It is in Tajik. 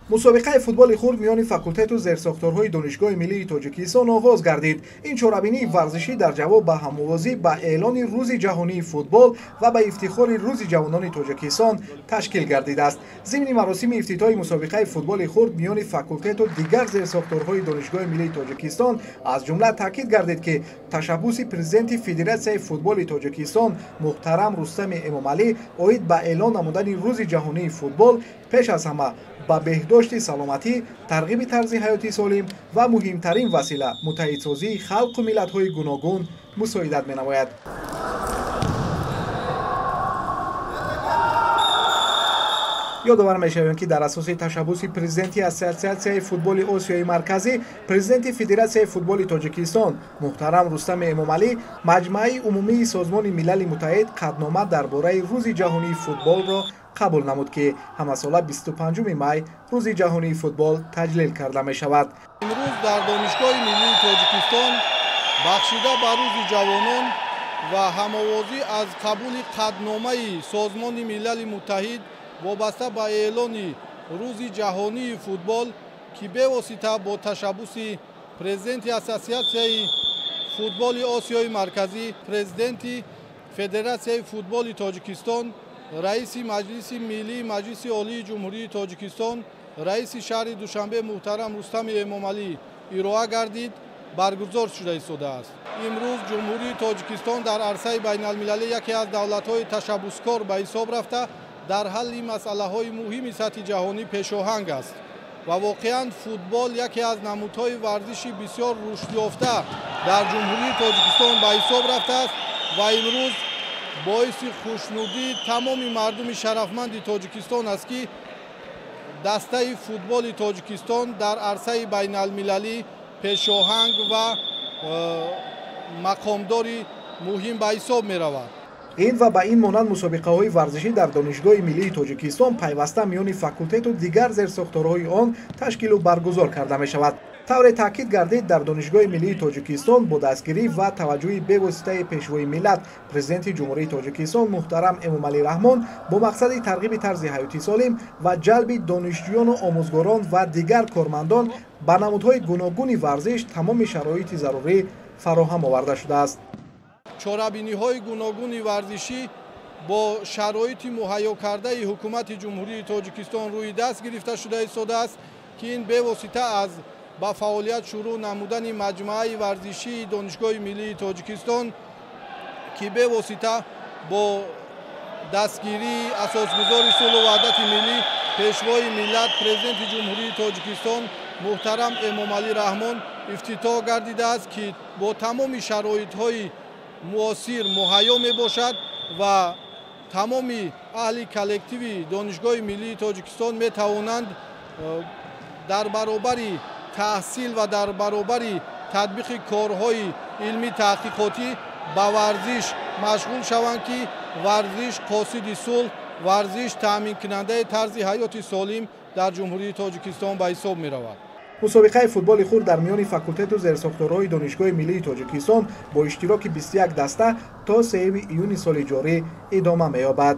Мусобиқаи футболи хурд миёни факултету зерсохторҳои Донишгоҳи миллии Тоҷикистон оғоз гардид. Ин чорабинии варзишӣ дар ҷавоб ба ҳамовозӣ ба эълони Рӯзи ҷаҳонии футбол ва ба ифтихори Рӯзи ҷавонони Тоҷикистон ташкил гардидааст. Зимни маросими ифтитоҳи мусобиқаи футболи хурд миёни факултету дигар зерсохторҳои Донишгоҳи миллии Тоҷикистон аз ҷумла таъкид гардид, ки ташаббуси президенти Федератсияи футболи Тоҷикистон муҳтарам Рустами Эмомалӣ оид ба эълон намудани Рӯзи ҷаҳонии футбол пеш аз ҳама ба беҳдошти саломатӣ, тарғиби тарзи ҳаёти солим ва муҳимтарин васила муттаҳидсозии халқу миллатҳои гуногун мусоидат менамояд. Ёдовар мешавем, ки дар асоси ташаббуси президенти Ассотсиатсияи футболи Осиёи Марказӣ, президенти Федератсияи футболи Тоҷикистон муҳтарам Рустами Эмомалӣ Маҷмааи умумии Созмони Милали Муттаҳид қатънома дар бораи Рӯзи ҷаҳонии футболро қабул намуд, ки ҳамасола 25 май Рӯзи ҷаҳонии футбол таҷлил карда мешавад. Имрӯз дар Донишгоҳи миллии Тоҷикистон бахшида ба Рӯзи ҷавонон ва ҳамовозӣ аз қабули қатъномаи Созмони Милали Муттаҳид вобаста ба эълони Рӯзи ҷаҳонии футбол, ки бевосита бо ташаббуси президенти Ассотсиатсияи футболи Осиёи Марказӣ, президенти Федератсияи футболи Тоҷикистон, раиси Маҷлиси Миллии Маҷлиси Олии Ҷумҳурии Тоҷикистон, раиси шаҳри Душанбе муҳтарам Рустами Эмомалӣ ироа гардид, баргузор шуда истодааст. Имрӯз Ҷумҳурии Тоҷикистон дар арсаи байналмилалӣ яке аз давлатҳои ташаббускор ба ҳисоб рафта, дар ҳалли масъалаҳои муҳими сатҳи ҷаҳонӣ пешоҳанг аст ва воқеан футбол яке аз намудҳои варзиши бисёр рушдёфта дар Ҷумҳурии Тоҷикистон ба ҳисоб рафтааст ва имрӯз боиси хушнудии тамоми мардуми шарафманди Тоҷикистон аст, ки дастаи футболи Тоҷикистон дар арсаи байналмилалӣ пешоҳанг ва мақомдори муҳим ба ҳисоб меравад. Ин ва ба ин монанд мусобиқаҳои варзишӣ дар Донишгоҳи миллии Тоҷикистон пайваста миёни факултету дигар зерсохторҳои он ташкилу баргузор карда мешавад. Тавре таъкид гардид, дар Донишгоҳи миллии Тоҷикистон бо дастгирӣ ва таваҷҷӯҳи бевоситаи Пешвои миллат, президенти Ҷумҳурии Тоҷикистон муҳтарам Эмомалӣ Раҳмон бо мақсади тарғиби тарзи ҳаёти солим ва ҷалби донишҷӯёну омӯзгорон ва дигар кормандон ба намудҳои гуногуни варзиш тамоми шароити зарурӣ фароҳам оварда шудааст. Чорабиниҳои гуногуни варзишӣ бо шароити муҳайё кардаи ҳукумати Ҷумҳурии Тоҷикистон рӯи даст гирифта шуда истодааст, ки ин бевосита аз ба фаъолият шурӯъ намудани маҷмӯаи варзишии Донишгоҳи миллии Тоҷикистон, ки бевосита бо дастгирии асосгузори сулҳу ваҳдати миллӣ, Пешвои миллат, президенти Ҷумҳурии Тоҷикистон муҳтарам Эмомалӣ Раҳмон ифтитоҳ гардидааст, ки бо тамоми шароитҳои муосир муҳайё мебошад ва тамоми аҳли коллективи Донишгоҳи миллии Тоҷикистон метавонанд дар баробари таҳсил ва дар баробари татбиқи корҳои илмӣ таҳқиқотӣ ба варзиш машғул шаванд, ки варзиш қосиди сулҳ, варзиш таъминкунандаи тарзи ҳаёти солим дар Ҷумҳурии Тоҷикистон ба ҳисоб меравад. Мусобиқаи футболи хурд дар миёни факултету зерсохторҳои Донишгоҳи миллии Тоҷикистон бо иштироки 21 даста то 3 июни соли ҷорӣ идома меёбад.